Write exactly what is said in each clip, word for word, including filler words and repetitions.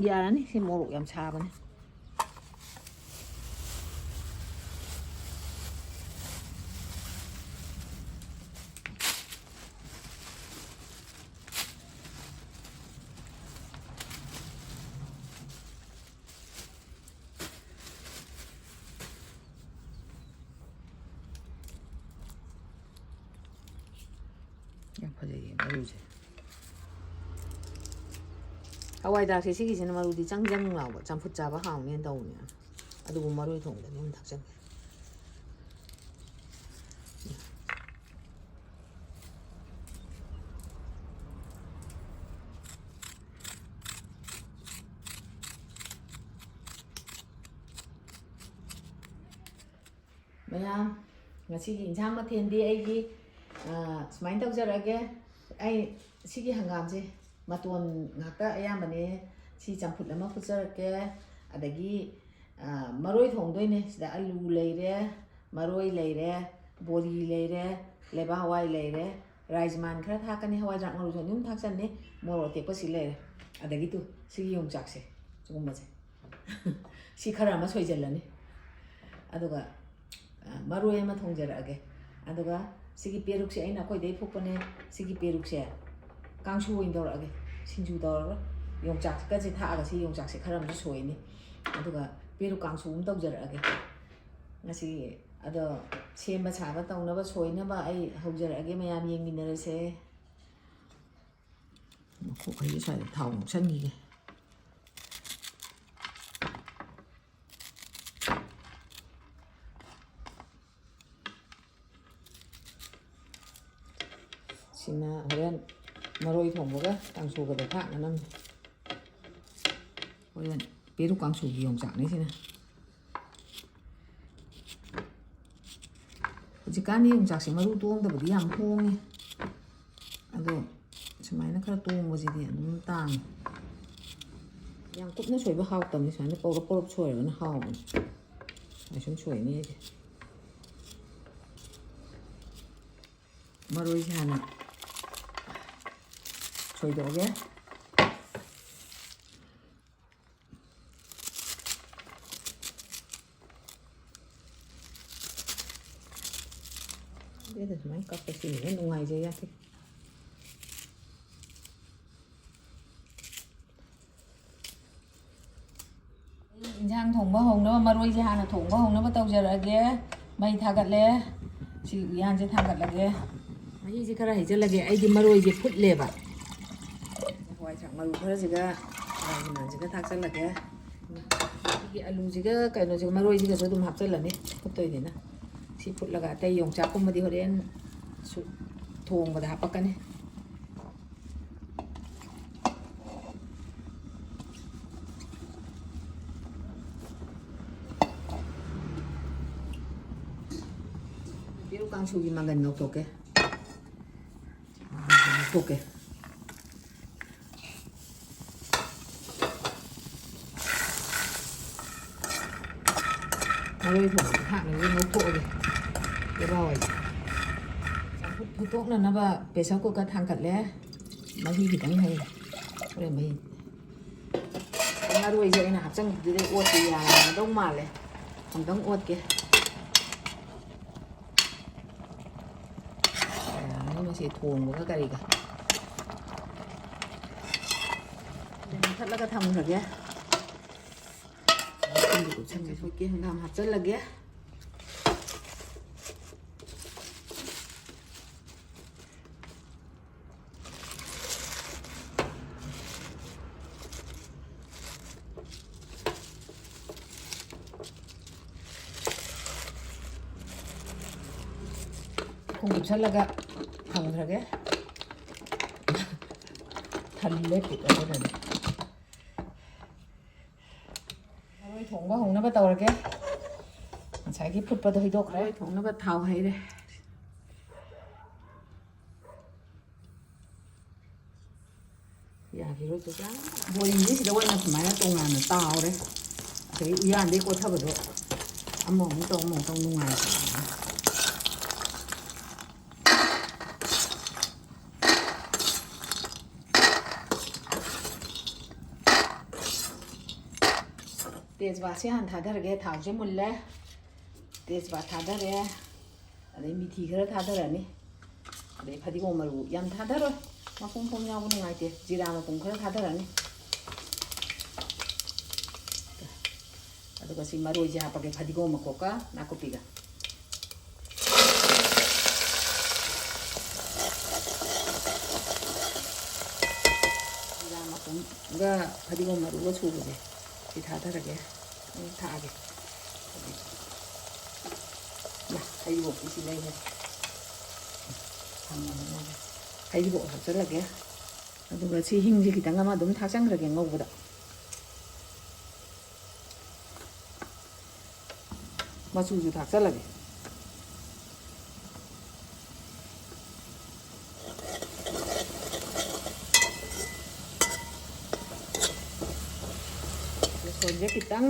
ꯌꯥꯔꯅꯤ, ꯁꯤ ꯃꯣꯔꯣꯛ ꯌꯥꯝ ꯁꯥꯕꯅꯦ꯫ ꯌꯥꯝ ꯐꯖꯩꯌꯦ ꯃꯔꯨꯁꯦ꯫ ꯍꯋꯥꯏꯗꯥꯛꯁꯦ ꯁꯤꯒꯤꯁꯤꯅ ꯃꯔꯨꯗꯤ ꯆꯪ ꯆꯪ ꯂꯥꯎꯕ, ꯆꯝꯐꯨꯠ ꯆꯥꯕ ꯍꯥꯎꯅꯦꯅ ꯇꯧꯕꯅꯦ꯫ ꯑꯗꯨꯕꯨ ꯃꯔꯣꯏ ꯊꯣꯡꯕꯗꯗꯤ ꯑꯗꯨꯝ ꯊꯥꯛꯆꯟꯒꯦ꯫ ꯃꯌꯥꯝ, ꯉꯁꯤꯒꯤ ꯏꯟꯁꯥꯡ ꯃꯊꯦꯜꯗꯤ ꯑꯩꯒꯤ, ꯑ, ꯁꯨꯃꯥꯏꯅ ꯇꯧꯖꯔꯛꯑꯒꯦ꯫ ꯑꯩ ꯁꯤꯒꯤ ꯍꯪꯒꯥꯝꯁꯦ ꯃꯇꯣꯟ ꯉꯥꯛꯇ ꯑꯌꯥꯝꯕꯅꯦ꯫ ꯁꯤ ꯆꯝꯐꯨꯠ ꯑꯃ ꯐꯨꯠꯆꯔꯛꯀꯦ꯫ ꯑꯗꯒꯤ, ꯑ, ꯃꯔꯣꯏ ꯊꯣꯡꯗꯣꯏꯅꯦ꯫ ꯁꯤꯗ ꯑꯂꯨ ꯂꯩꯔꯦ, ꯃꯔꯣꯏ ꯂꯩꯔꯦ, ꯕꯣꯔꯤ ꯂꯩꯔꯦ, ꯂꯩꯕꯥꯛ ꯍꯋꯥꯏ ꯂꯩꯔꯦ, ꯔꯥꯖꯃꯥꯟ ꯈꯔ ꯊꯥꯛꯀꯅꯤ, ꯍꯋꯥꯏꯖꯥꯛ ꯃꯔꯨꯁꯨ ꯑꯗꯨꯝ ꯊꯥꯛꯆꯟꯅꯤ, ꯃꯣꯔꯣꯛ ꯑꯇꯦꯛꯄ ꯁꯤ ꯂꯩꯔꯦ꯫ ꯑꯗꯒꯤ ꯇꯨ, ꯁꯤꯒꯤ ꯌꯣꯡꯆꯥꯛꯁꯦ, ꯁꯤꯒꯨꯝꯕꯁꯦ꯫ ꯁꯤ ꯈꯔ ꯑꯃ ꯁꯣꯏꯖꯜꯂꯅꯤ꯫ ꯑꯗꯨꯒ, ꯑ, ꯃꯔꯣꯏ ꯑꯃ ꯊꯣꯡꯖꯔꯛꯑꯒꯦ꯫ ꯑꯗꯨꯒ ꯁꯤꯒꯤ ꯄꯦꯔꯨꯛꯁꯦ ꯑꯩꯅ ꯑꯩꯈꯣꯏꯗꯩ ꯐꯨꯛꯄꯅꯦ꯫ ꯁꯤꯒꯤ ꯄꯦꯔꯨꯛꯁꯦ ꯀꯥꯡꯁꯨ ꯑꯣꯏꯅ ꯇꯧꯔꯛꯑꯒꯦ꯫ ꯁꯤꯡꯖꯨ ꯇꯧꯔꯔꯣꯏ꯫ ꯌꯣꯡꯆꯥꯛꯀꯁꯦ ꯊꯥꯛꯑꯒ ꯁꯤ ꯌꯣꯡꯆꯥꯛꯁꯦ ꯈꯔ ꯑꯃꯁꯨ ꯁꯣꯏꯅꯤ꯫ ꯑꯗꯨꯒ ꯄꯦꯔꯨꯛ ꯀꯥꯡꯁꯨ ꯑꯃ ꯇꯧꯖꯔꯛꯑꯒꯦ꯫ ꯉꯁꯤ ꯑꯗꯣ ꯁꯦꯝꯕ ꯁꯥꯕ ꯇꯧꯅꯕ ꯁꯣꯏꯅꯕ ꯑꯩ ꯍꯧꯖꯔꯛꯑꯒꯦ꯫ ꯃꯌꯥꯝ ꯌꯦꯡꯃꯤꯟꯅꯔꯁꯦ꯫ ꯃꯈꯣꯛ ꯑꯩ ꯁ꯭ꯋꯥꯏꯗ ꯊꯥꯎ ꯉꯧꯁꯟꯈꯤꯒꯦ꯫ ꯁꯤꯅ ꯍꯣꯔꯦꯟ ꯃꯔꯣꯏ ꯊꯣꯡꯕꯒ ꯀꯥꯡꯁꯨꯒꯗ ꯊꯥꯛꯅꯅꯕꯅꯤ꯫ ꯍꯣꯔꯦꯟ ꯄꯦꯔꯨꯛ ꯀꯥꯡꯁꯨꯒꯤ ꯌꯣꯡꯆꯥꯛꯅꯤ ꯁꯤꯅ꯫ ꯍꯧꯖꯤꯛꯀꯥꯟꯗꯤ ꯌꯣꯡꯆꯥꯛꯁꯦ ꯃꯔꯨ ꯇꯣꯡꯗꯕꯗꯤ ꯌꯥꯝ ꯍꯣꯡꯉꯤ꯫ ꯑꯗꯣ ꯁꯨꯃꯥꯏꯅ ꯈꯔ ꯇꯣꯡꯕꯁꯤꯗꯤ ꯑꯗꯨꯝ ꯇꯥꯡꯉꯤ꯫ ꯌꯥꯝ ꯀꯨꯞꯅ ꯁꯣꯏꯕ ꯍꯥꯎꯇꯕꯅꯤ, ꯁꯨꯃꯥꯏꯅ ꯄꯧꯔꯞ ꯄꯧꯔꯞ ꯁꯣꯏꯔꯒꯅ ꯍꯥꯎꯕꯅꯤ꯫ ꯁꯨꯃꯥꯏ ꯁꯨꯝ ꯁꯣꯏꯅꯤ ꯑꯩꯁꯦ꯫ ꯃꯔꯣꯏꯁꯦ ꯍꯥꯟꯅ ꯁꯣꯏꯗꯣꯛꯑꯒꯦ꯫ ꯁꯤꯗ ꯁꯨꯃꯥꯏꯅ ꯀꯛꯄ ꯁꯤꯅ ꯍꯦꯟꯅ ꯅꯨꯡꯉꯥꯏꯖꯩ ꯌꯥꯛꯀꯤ꯫ ꯑꯩ ꯏꯟꯁꯥꯡ ꯊꯣꯡꯕ ꯍꯧꯅꯕ, ꯃꯔꯣꯏꯁꯦ ꯍꯥꯟꯅ ꯊꯣꯡꯕ ꯍꯧꯅꯕ ꯇꯧꯖꯔꯛꯑꯒꯦ꯫ ꯃꯩ ꯊꯥꯒꯠꯂꯦ꯫ ꯁꯤ ꯎꯌꯥꯟꯁꯦ ꯊꯥꯡꯒꯠꯂꯒꯦ꯫ ꯃꯍꯤꯁꯦ ꯈꯔ ꯍꯩꯖꯤꯜꯂꯒꯦ꯫ ꯑꯩꯗꯤ ꯃꯔꯣꯏꯁꯦ ꯐꯨꯠꯂꯦꯕ꯫ ꯍꯋꯥꯏ ꯊ꯭ꯔꯥꯛ ꯃꯔꯨ ꯈꯔꯁꯤꯒ ꯍꯋꯥꯏ ꯃꯅꯥꯁꯤꯒ ꯊꯥꯛꯆꯜꯂꯒꯦ꯫ ꯁꯤꯒꯤ ꯑꯂꯨꯁꯤꯒ ꯀꯩꯅꯣꯁꯤꯒ, ꯃꯔꯣꯏꯁꯤꯒꯁꯨ ꯑꯗꯨꯝ ꯍꯥꯞꯆꯜꯂꯅꯤ ꯐꯨꯠꯇꯣꯏꯅꯤꯅ꯫ ꯁꯤ ꯐꯨꯠꯂꯒ ꯑꯇꯩ ꯌꯣꯡꯆꯥꯛꯀꯨꯝꯕꯗꯤ ꯍꯣꯔꯦꯟ ꯁꯨ-, ꯊꯣꯡꯕꯗ ꯍꯥꯞꯄꯛꯀꯅꯤ꯫ ꯄꯦꯔꯨꯛ ꯀꯥꯡꯁꯨꯒꯤ ꯃꯪꯒꯟ ꯂꯧꯊꯣꯛꯀꯦ꯫ ꯂꯧꯊꯣꯛꯀꯦ꯫ ꯃꯔꯣꯏ ꯊꯣꯡꯕꯗ ꯊꯥꯛꯅꯕ ꯉꯧꯊꯣꯛꯑꯒꯦ꯫ ꯕꯦꯕꯥ ꯍꯋꯥꯏꯁꯦ꯫ ꯆꯝꯐꯨꯠ ꯐꯨꯠꯇꯣꯛꯅꯅꯕ pressure cooker ꯊꯥꯡꯒꯠꯂꯦ꯫ ꯃꯍꯤ ꯈꯤꯇꯪ ꯍꯩꯔꯦ꯫ ꯍꯣꯔꯦꯟ ꯃꯍꯤ꯫ ꯃꯔꯣꯏꯁꯦ ꯑꯩꯅ ꯍꯥꯞꯆꯤꯟꯕꯗꯨꯗꯩ ꯑꯣꯠꯄ ꯌꯥꯔꯝꯃꯗꯧ ꯃꯥꯜꯂꯦ꯫ ꯑꯃꯨꯛꯇꯪ ꯑꯣꯠꯀꯦ꯫ ꯌꯥꯔꯅꯤ ꯃꯁꯤ ꯊꯣꯡꯕꯒ ꯀꯔꯤꯒ꯫ ꯑꯗꯨꯝ ꯃꯨꯊꯠꯂꯒ ꯊꯝꯈ꯭ꯔꯒꯦ꯫ ꯁꯣꯏꯀꯦ ꯍꯪꯒꯥꯝ ꯍꯥꯞꯆꯤꯜꯂꯒꯦ꯫ ꯈꯣꯡ ꯀꯨꯞꯁꯜꯂꯒ ꯊꯝꯈ꯭ꯔꯒꯦ꯫ ꯊꯜꯂꯦ ꯄꯤꯛ ꯑꯗꯨꯅꯅꯦ꯫ ꯃꯔꯣꯏ ꯊꯣꯡꯕ ꯍꯧꯅꯕ ꯇꯧꯔꯒꯦ꯫ ꯉꯁꯥꯏꯒꯤ ꯐꯨꯠꯄꯗꯣ ꯍꯩꯗꯣꯛꯈ꯭ꯔꯦ꯫ ꯃꯔꯣꯏ ꯊꯣꯡꯅꯕ ꯊꯥꯎ ꯍꯩꯔꯦ꯫ ꯌꯥꯈꯤꯔꯣꯏ ꯆꯦꯆꯥ꯫ ꯕꯣꯔꯤꯁꯦ ꯁꯤꯗ ꯑꯣꯏꯅ ꯁꯨꯃꯥꯏꯅ ꯇꯣꯉꯥꯟꯅ ꯇꯥꯎꯔꯦ꯫ ꯑꯗꯩ ꯎꯌꯥꯟꯗꯩ ꯀꯣꯠꯊꯕꯗꯣ ꯑꯃꯃꯨꯛ ꯇꯧ ꯑꯃꯃꯨꯛ ꯇꯧ ꯅꯨꯡꯉꯥꯏꯇꯦ꯫ ꯇꯦꯖꯄꯥꯠꯁꯦ ꯍꯥꯟꯅ ꯊꯥꯗꯔꯒꯦ꯫ ꯊꯥꯎꯁꯦ ꯃꯨꯜꯂꯦ꯫ ꯇꯦꯖꯄꯥꯠ ꯊꯥꯗꯔꯦ꯫ ꯑꯗꯩ ꯃꯤꯊꯤ ꯈꯔ ꯊꯥꯗꯔꯅꯤ꯫ ꯑꯗꯩ ꯐꯗꯤꯒꯣꯝ ꯃꯔꯨ ꯌꯥꯝ ꯊꯥꯗꯔꯣꯏ, ꯃꯄꯨꯝ ꯄꯨꯝ ꯌꯥꯎꯕ ꯅꯨꯡꯉꯥꯏꯇꯦ꯫ ꯖꯤꯔꯥ ꯃꯄꯨꯝ ꯈꯔ ꯊꯥꯗꯔꯅꯤ꯫ ꯑꯗꯨꯒ ꯁꯤ ꯃꯔꯣꯏꯁꯦ ꯍꯥꯞꯄꯒꯦ, ꯐꯗꯤꯒꯣꯝ ꯃꯀꯣꯛꯀ ꯅꯥꯀꯨꯞꯄꯤꯒ꯫ ꯖꯤꯔꯥ ꯃꯄꯨꯝꯒ ꯐꯗꯤꯒꯣꯝ ꯃꯔꯨꯒ ꯁꯨꯕꯁꯦ ꯁꯤ ꯊꯥꯗꯔꯒꯦ꯫ ꯑꯩ ꯊꯥꯛꯑꯒꯦ꯫ ꯃꯥ, ꯍꯩꯔꯤꯕꯣꯞꯇꯤ ꯁꯤ ꯂꯩꯔꯦ꯫ ꯊꯝꯃꯒꯦ꯫ ꯍꯩꯔꯤꯕꯣꯞ ꯍꯥꯞꯆꯜꯂꯒꯦ꯫ ꯑꯗꯨꯒ ꯁꯤ ꯍꯤꯡꯁꯦ ꯈꯤꯇꯪ ꯑꯃ ꯑꯗꯨꯝ ꯊꯥꯛꯆꯟꯈ꯭ꯔꯒꯦ ꯉꯧꯕꯗ꯫ ꯃꯆꯨꯁꯨ ꯊꯥꯛꯆꯜꯂꯒꯦ꯫ ꯕꯦꯁꯣꯟꯁꯦ ꯈꯤꯇꯪ,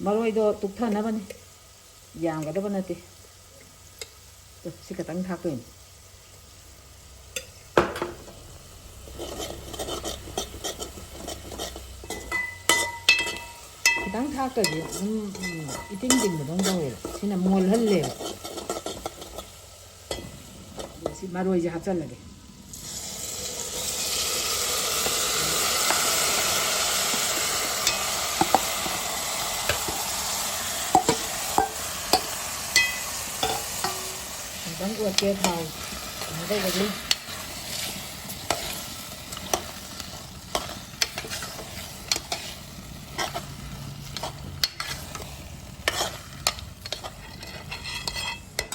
ꯃꯔꯣꯏꯗꯣ ꯇꯨꯞꯊꯅꯕꯅꯤ, ꯌꯥꯝꯒꯗꯕ ꯅꯠꯇꯦ꯫ ꯁꯤ ꯈꯛꯇꯪ ꯊꯥꯛꯇꯣꯏꯅꯤ꯫ ꯈꯤꯇꯪ ꯊꯥꯛꯇ꯭ꯔꯗꯤ ꯑꯗꯨꯝ, ꯎꯝ, ꯏꯇꯤꯡ ꯇꯤꯡꯕꯗꯧꯅ ꯇꯧꯋꯦꯕ꯫ ꯁꯤꯅ ꯃꯣꯜꯍꯜꯂꯦꯕ꯫ ꯑꯗꯣ ꯁꯤ ꯃꯔꯣꯏꯁꯦ ꯍꯥꯞꯆꯜꯂꯒꯦ꯫ ꯑꯃꯨꯛꯇꯪ ꯑꯣꯠꯀꯦ ꯊꯥꯎ ꯀꯩꯅꯣ ꯇꯧꯕꯒꯤ꯫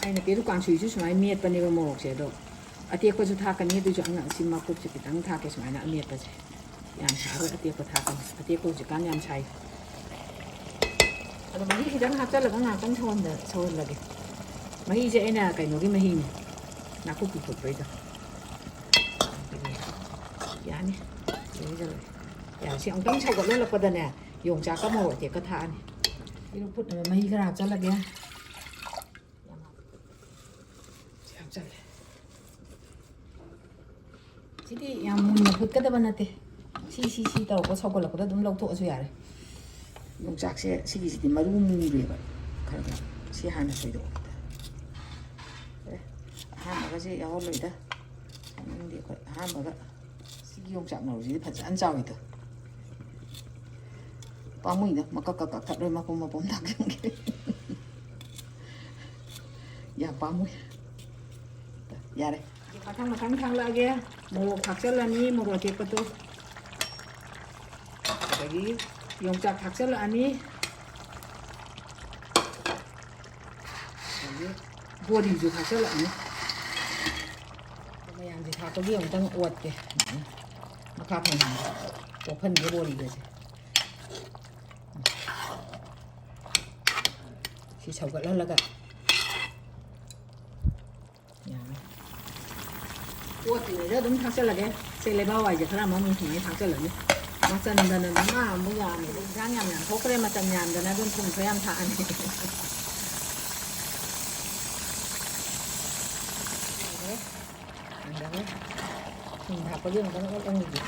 ꯑꯩꯅ ꯄꯦꯔꯨꯛ ꯀꯥꯡꯁꯨꯁꯨ ꯁꯨꯃꯥꯏꯅ ꯃꯦꯠꯄꯅꯦꯕ ꯃꯣꯔꯣꯛꯁꯦ, ꯑꯗꯣ ꯑꯇꯦꯛꯄꯁꯨ ꯊꯥꯛꯀꯅꯤ꯫ ꯑꯗꯨꯏꯁꯨ ꯑꯉꯥꯡ ꯁꯤ ꯃꯀꯨꯞꯁꯦ ꯈꯤꯇꯪ ꯊꯥꯛꯀꯦ, ꯁꯨꯃꯥꯏꯅ ꯑꯃꯦꯠꯄꯁꯦ꯫ ꯌꯥꯝ ꯁꯥꯔꯣꯏ, ꯑꯇꯦꯛꯄ ꯊꯥꯛꯀꯅꯤ꯫ ꯑꯇꯦꯛꯄ ꯍꯧꯖꯤꯛꯀꯥꯟ ꯌꯥꯝ ꯁꯥꯏ꯫ ꯑꯗꯣ ꯃꯍꯤ ꯈꯤꯇꯪ ꯍꯥꯞꯆꯜꯂꯒ ꯉꯥꯏꯍꯥꯛꯇꯪ ꯁꯧꯍꯟꯗ-, ꯁꯧꯍꯜꯂꯒꯦ꯫ ꯃꯍꯤꯁꯦ ꯑꯩꯅ ꯀꯩꯅꯣꯒꯤ ꯃꯍꯤꯅꯦ, ꯅꯥꯀꯨꯞꯄꯤ ꯐꯨꯠꯄꯩꯗꯣ꯫ ꯌꯥꯅꯤ꯫ ꯌꯥꯅꯤ, ꯁꯤ ꯑꯃꯨꯛꯇꯪ ꯁꯧꯒꯠꯍꯜꯂꯛꯄꯗꯅꯦ, ꯌꯣꯡꯆꯥꯛꯀ ꯃꯣꯔꯣꯛ ꯑꯇꯦꯛꯀ ꯊꯥꯛꯑꯅꯤ꯫ ꯄꯦꯔꯨꯛ ꯐꯨꯠꯅꯕ ꯃꯍꯤ ꯈꯔ ꯍꯥꯞꯆꯜꯂꯒꯦ꯫ ꯁꯤ ꯍꯥꯞꯆꯜꯂꯦ꯫ ꯁꯤꯗꯤ ꯌꯥꯝ ꯃꯨꯟꯅ ꯐꯨꯠꯀꯗꯕ ꯅꯠꯇꯦ꯫ ꯁꯤ, ꯁꯤ, ꯁꯤ ꯇꯧꯔꯛꯄ ꯁꯧꯒꯠꯂꯛꯄꯗ ꯑꯗꯨꯝ ꯂꯧꯊꯣꯛꯑꯁꯨ ꯌꯥꯔꯦ꯫ ꯌꯣꯡꯆꯥꯛꯁꯦ ꯁꯤꯒꯤꯁꯤꯗꯤ ꯃꯔꯨ ꯃꯨꯔꯦꯕ꯫ ꯈꯔ ꯈꯔ ꯁꯤ ꯍꯥꯟꯅ ꯁꯣꯏꯗꯣꯛꯑꯒꯦ꯫ ꯑꯍꯥꯟꯕꯒꯁꯦ ꯌꯥꯎꯍꯜꯂꯣꯏꯗ꯫ ꯆꯥꯅꯤꯡꯗꯦ ꯑꯩꯈꯣꯏ꯫ ꯑꯍꯥꯟꯕꯒ ꯁꯤꯒꯤ ꯌꯣꯡꯆꯥꯛ ꯃꯔꯨꯁꯤꯗꯤ ꯐꯖꯅ ꯆꯥꯎꯋꯤꯗꯣ꯫ ꯄꯥꯝꯃꯨꯏꯗ, ꯃꯀꯛ ꯀꯛ ꯀꯛꯊꯠꯂꯣꯏ, ꯃꯄꯨꯝ ꯃꯄꯨꯝ ꯊꯥꯛꯆꯟꯒꯦ꯫ ꯌꯥꯝ ꯄꯥꯝꯃꯨꯏ꯫ ꯌꯥꯔꯦ꯫ ꯃꯊꯪ ꯃꯊꯪ ꯊꯥꯛꯂꯛꯑꯒꯦ꯫ ꯃꯣꯔꯣꯛ ꯊꯥꯛꯆꯜꯂꯅꯤ, ꯃꯣꯔꯣꯛ ꯑꯇꯦꯛꯄꯗꯣ꯫ ꯑꯗꯒꯤ ꯌꯣꯡꯆꯥꯛ ꯊꯥꯛꯆꯜꯂꯛꯑꯅꯤ꯫ ꯑꯗꯒꯤ ꯕꯣꯔꯤꯁꯨ ꯊꯥꯛꯆꯜꯂꯛꯑꯅꯤ꯫ ꯃꯌꯥꯝꯁꯦ ꯊꯥꯛꯄꯒꯤ ꯑꯃꯨꯛꯇꯪ ꯑꯣꯠꯀꯦ꯫ ꯃꯈꯥ ꯊꯪꯕ ꯄꯣꯛꯍꯟꯒꯦ ꯕꯣꯔꯤꯒꯁꯦ꯫ ꯁꯤ ꯁꯧꯒꯠꯍꯜꯂꯒ ꯌꯥꯔꯦ꯫ ꯑꯣꯠꯇ꯭ꯔꯤꯉꯩꯗ ꯑꯗꯨꯝ ꯊꯥꯛꯆꯜꯂꯒꯦ꯫ ꯁꯦ, ꯂꯩꯕꯥꯛ ꯋꯥꯏꯁꯦ ꯈꯔ ꯑꯃ ꯑꯃꯨꯛ ꯁꯨꯃꯥꯏꯅ ꯊꯥꯛꯆꯜꯂꯅꯤ꯫ ꯃꯆꯟꯗꯅ ꯃꯥ ꯑꯃꯨꯛ ꯌꯥꯝꯃꯦꯕ꯫ ꯏꯟꯁꯥꯡ ꯌꯥꯝ ꯌꯥꯝ ꯊꯣꯛꯈ꯭ꯔꯦ, ꯃꯆꯟ ꯌꯥꯝꯗꯅ ꯑꯗꯨꯝ ꯊꯨꯝ ꯈꯔ ꯌꯥꯝ ꯊꯥꯛꯑꯅꯤ꯫ ꯊꯨꯝ ꯊꯥꯛꯄꯒꯤ ꯑꯃꯨꯛꯇꯪ ꯑꯣꯠꯂꯝꯈꯤꯒꯦ꯫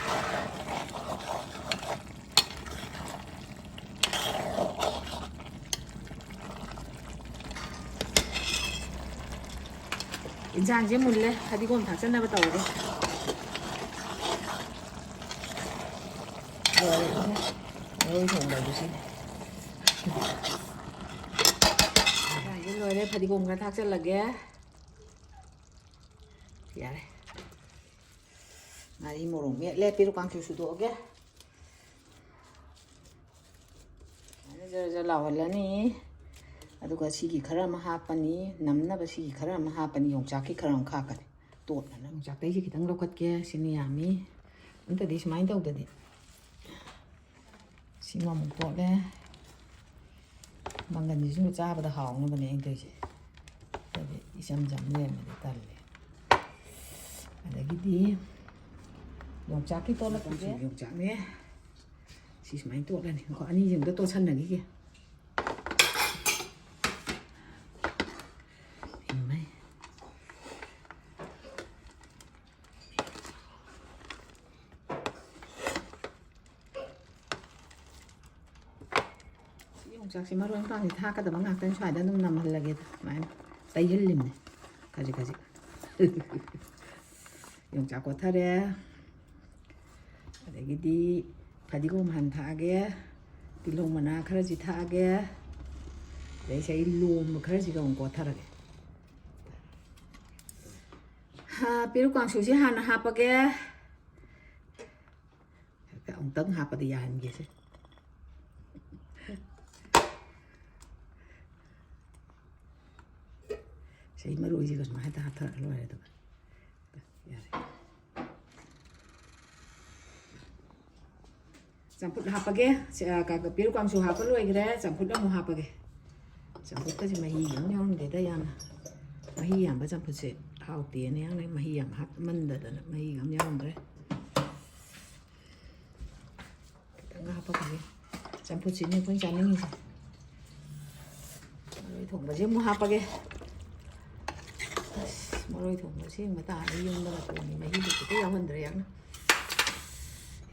ꯏꯟꯁꯥꯡꯁꯦ ꯃꯨꯜꯂꯦ, ꯐꯗꯤꯒꯣꯝ ꯊꯥꯛꯆꯟꯅꯕ ꯇꯧꯔꯒꯦ꯫ ꯂꯣꯏꯔꯦ, ꯃꯔꯣꯏ ꯊꯣꯡꯕ ꯍꯥꯏꯕꯁꯤ꯫ ꯏꯟꯁꯥꯡꯁꯦ ꯂꯣꯏꯔꯦ, ꯐꯗꯤꯒꯣꯝ ꯈꯔ ꯊꯥꯛꯆꯜꯂꯒꯦ꯫ ꯌꯥꯔꯦ꯫ ꯉꯥꯔꯤ ꯃꯣꯔꯣꯛ ꯃꯦꯠꯂꯦ, ꯄꯦꯔꯨꯛ ꯀꯥꯡꯁꯨ ꯁꯨꯗꯣꯛꯑꯒꯦ꯫ ꯁꯨꯃꯥꯏꯅ ꯖꯔ ꯖꯔ ꯂꯥꯎꯍꯜꯂꯅꯤ꯫ ꯑꯗꯨꯒ ꯁꯤꯒꯤ ꯈꯔ ꯑꯃ ꯍꯥꯞꯄꯅꯤ, ꯅꯝꯅꯕ ꯁꯤꯒꯤ ꯈꯔ ꯑꯃ ꯍꯥꯞꯄꯅꯤ, ꯌꯣꯡꯆꯥꯛꯀꯤ ꯈꯔ ꯑꯃ ꯍꯥꯞꯀꯅꯤ꯫ ꯇꯣꯠꯅꯅꯕ ꯌꯣꯡꯆꯥꯛꯇꯩꯁꯦ ꯈꯤꯇꯪ ꯂꯧꯈꯠꯀꯦ, ꯁꯤꯅ ꯌꯥꯝꯃꯤ꯫ ꯑꯝꯇꯗꯤ ꯁꯨꯃꯥꯏꯅ ꯇꯧꯗꯗꯤ꯫ ꯁꯤꯃ ꯑꯃꯨꯛ ꯇꯣꯠꯂꯦ꯫ ꯃꯪꯒꯟꯁꯤꯁꯨ ꯆꯥꯕꯗ ꯍꯥꯎꯅꯕꯅꯦ ꯑꯩꯅ ꯇꯧꯔꯤꯁꯦ꯫ ꯍꯥꯏꯗꯤ ꯏꯆꯝ ꯆꯝ ꯂꯩꯔꯝꯃꯗꯤ ꯇꯜꯂꯦ꯫ ꯑꯗꯒꯤꯗꯤ ꯌꯣꯡꯆꯥꯛꯀꯤ ꯇꯣꯠꯂꯛꯄꯁꯦ꯫ ꯌꯣꯡꯆꯥꯛꯅꯦ꯫ ꯁꯤ ꯁꯨꯃꯥꯏꯅ ꯇꯣꯠꯂꯅꯤ꯫ ꯉꯥꯏꯈꯣ, ꯑꯅꯤꯁꯤꯡꯗꯣ ꯇꯣꯠꯁꯟꯅꯈꯤꯒꯦ꯫ ꯏꯃꯥꯏ꯫ ꯁꯤ ꯌꯣꯡꯆꯥꯛꯁꯤ ꯃꯔꯣꯏ ꯃꯄꯥꯡꯁꯤ ꯊꯥꯛꯀꯗꯕ ꯉꯥꯛꯇꯅꯤ꯫ ꯁ꯭ꯋꯥꯏꯗ ꯑꯗꯨꯝ ꯅꯝꯍꯜꯂꯒꯦ꯫ ꯑꯗꯨꯃꯥꯏꯅ ꯇꯩꯍꯜꯂꯤꯝꯅꯦ ꯈꯖꯤꯛ ꯈꯖꯤꯛ꯫ ꯌꯣꯡꯆꯥꯛ ꯀꯣꯠꯊꯔꯦ꯫ ꯑꯗꯒꯤꯗꯤ ꯐꯗꯤꯒꯣꯝ ꯍꯥꯟ ꯊꯥꯛꯑꯒꯦ꯫ ꯇꯤꯜꯍꯧ ꯃꯅꯥ ꯈꯔꯁꯤ ꯊꯥꯛꯑꯒꯦ꯫ ꯑꯗꯩ ꯁꯤ ꯑꯩ ꯂꯣꯝꯕ ꯈꯔꯁꯤꯒ ꯑꯃꯨꯛ ꯀꯣꯠꯊꯔꯒꯦ꯫ ꯍꯥ, ꯄꯦꯔꯨꯛ ꯀꯥꯡꯁꯨꯁꯤ ꯍꯥꯟꯅ ꯍꯥꯞꯄꯒꯦ꯫ ꯑꯃꯨꯛꯇꯪ ꯍꯥꯞꯄꯗꯤ ꯌꯥꯍꯟꯒꯦꯁꯦ꯫ ꯁꯤ ꯃꯔꯣꯏꯁꯤꯒ ꯁꯨꯃꯥꯏꯅ ꯍꯦꯛꯇ ꯍꯥꯞꯊꯔ ꯂꯣꯏꯔꯦ ꯑꯗꯨꯒ꯫ ꯌꯥꯔꯦ꯫ ꯆꯝꯐꯨꯠ ꯍꯥꯞꯄꯒꯦ꯫ ꯁꯤ, ꯑ, ꯀ-, ꯄꯦꯔꯨꯛ ꯀꯥꯡꯁꯨ ꯍꯥꯞꯄ ꯂꯣꯏꯈ꯭ꯔꯦ꯫ ꯆꯝꯐꯨꯠ ꯑꯃꯨꯛ ꯍꯥꯞꯄꯒꯦ꯫ ꯆꯝꯐꯨꯠꯀꯁꯦ ꯃꯍꯤ ꯑꯃ ꯌꯥꯎꯔꯝꯗꯦꯗ ꯌꯥꯝꯅ꯫ ꯃꯍꯤ ꯌꯥꯝꯕ ꯆꯝꯐꯨꯠꯁꯦ ꯍꯥꯎꯇꯦꯅ ꯌꯥꯝꯅ ꯃꯍꯤ ꯌꯥꯝ ꯍꯥꯞꯃꯟꯗꯗꯅ ꯃꯍꯤꯒ ꯑꯃ ꯌꯥꯎꯔꯝꯗ꯭ꯔꯦ꯫ ꯈꯤꯇꯪꯒ ꯍꯥꯞꯄꯛꯈꯤꯒꯦ꯫ ꯆꯝꯐꯨꯠꯁꯤꯅꯤ ꯑꯩꯈꯣꯏꯅ ꯆꯥꯅꯤꯡꯉꯤꯁꯦ꯫ ꯃꯔꯣꯏ ꯊꯣꯡꯕꯁꯦ ꯑꯃꯨꯛ ꯍꯥꯞꯄꯒꯦ꯫ ꯑꯁ, ꯃꯔꯣꯏ ꯊꯣꯡꯕ ꯁꯦꯝꯕ ꯇꯥꯔꯗꯤ ꯌꯨꯝꯗ ꯃꯇꯣꯟꯒꯤ ꯃꯍꯤꯗꯨ ꯈꯤꯇ ꯌꯥꯎꯍꯟꯗ꯭ꯔꯦ ꯌꯥꯝꯅ꯫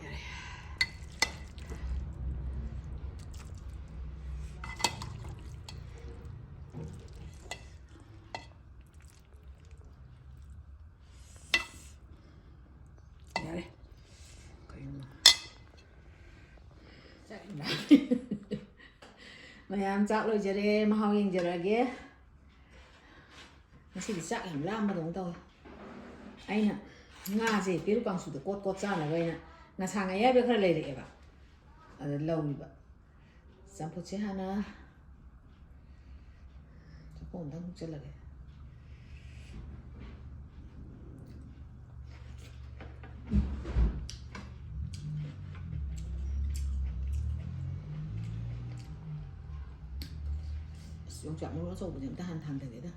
ꯌꯥꯔꯦ꯫ ꯌꯥꯔꯦ꯫ ꯀꯩꯅꯣ? ꯆꯥꯛ ꯌꯥꯝ ꯂꯥꯝꯃꯦ꯫ ꯃꯌꯥꯝ ꯆꯥꯛ ꯂꯣꯏꯖꯔꯦ, ꯃꯍꯥꯎ ꯌꯦꯡꯖꯔꯒꯦ꯫ ꯉꯁꯤꯗꯤ ꯆꯥꯛ ꯌꯥꯝ ꯂꯥꯝꯕꯗꯧꯅ ꯇꯧꯋꯦ꯫ ꯑꯩꯅ ꯉꯥꯁꯦ ꯄꯦꯔꯨꯛ ꯀꯥꯡꯁꯨꯗ ꯀꯣꯠ ꯀꯣꯠ ꯆꯥꯅꯕ ꯑꯩꯅ ꯉꯁꯥꯡ ꯑꯌꯥꯏꯕ ꯈꯔ ꯂꯩꯔꯛꯑꯦꯕ꯫ ꯑꯗ ꯂꯧꯔꯤꯕ꯫ ꯆꯝꯐꯨꯠꯁꯦ ꯍꯥꯟꯅ ꯆꯥꯛꯈꯣꯝ ꯑꯝꯇꯪ ꯍꯨꯛꯆꯜꯂꯒꯦ꯫ ꯑꯁ, ꯌꯣꯡꯆꯥꯛ ꯃꯔꯨ ꯑꯆꯧꯕꯁꯦ ꯑꯝꯇ ꯍꯥꯟꯅ ꯊꯥꯡꯊꯒꯦꯗ꯫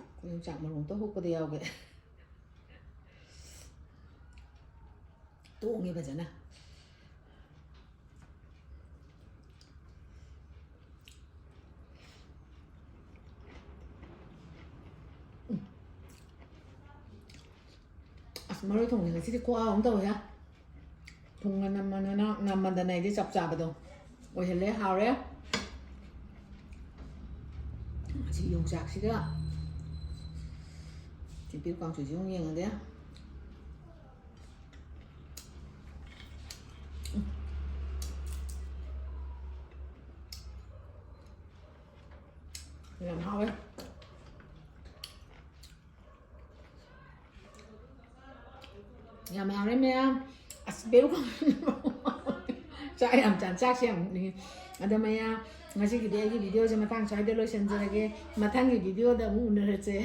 ꯑꯩꯈꯣꯏ ꯌꯣꯡꯆꯥꯛ ꯃꯔꯨ ꯑꯝꯇ ꯍꯨꯛꯄꯗ ꯌꯥꯎꯒꯦ꯫ ꯇꯣꯡꯉꯦ ꯐꯖꯅ꯫ ꯎꯝ꯫ ꯑꯁ, ꯃꯔꯣꯏ ꯊꯣꯡꯕꯁꯦ ꯉꯁꯤꯗꯤ ꯈꯨꯍꯥꯎ ꯑꯃ ꯇꯧꯋꯦ꯫ ꯊꯨꯝꯒ ꯅꯝꯃꯗꯅ, ꯅꯝꯃꯗꯅ ꯑꯩꯗꯤ ꯆꯞ ꯆꯥꯕꯗꯣ ꯑꯣꯏꯍꯜꯂꯦ, ꯍꯥꯎꯔꯦ꯫ ꯑꯁꯤ ꯌꯣꯡꯆꯥꯛꯁꯤꯒ ꯊꯤꯝꯄꯤꯔꯨꯛ ꯀꯥꯡꯁꯣꯏꯁꯤ ꯑꯃꯨꯛ ꯌꯦꯡꯉꯒꯦ꯫ ꯌꯥꯝ ꯍꯥꯎꯋꯦ꯫ ꯌꯥꯝ ꯍꯥꯎꯔꯦ ꯃꯌꯥꯝ꯫ ꯑꯁ, ꯕꯦꯔꯨꯛ ꯆꯥꯛ ꯌꯥꯝ ꯆꯥ-, ꯆꯥꯛꯁꯦ ꯌꯥꯝ ꯅꯣꯛꯅꯤꯡꯉꯦ꯫ ꯑꯗꯣ ꯃꯌꯥꯝ, ꯉꯁꯤꯒꯤꯗꯤ ꯑꯩꯒꯤ ꯚꯤꯗꯤꯑꯣꯁꯦ ꯃꯇꯥꯡ ꯁ꯭ꯋꯥꯏꯗ ꯂꯣꯏꯁꯤꯟꯖꯔꯒꯦ꯫ ꯃꯊꯪꯒꯤ ꯚꯤꯗꯤꯑꯣꯗ ꯑꯃꯨꯛ ꯎꯅꯔꯁꯦ꯫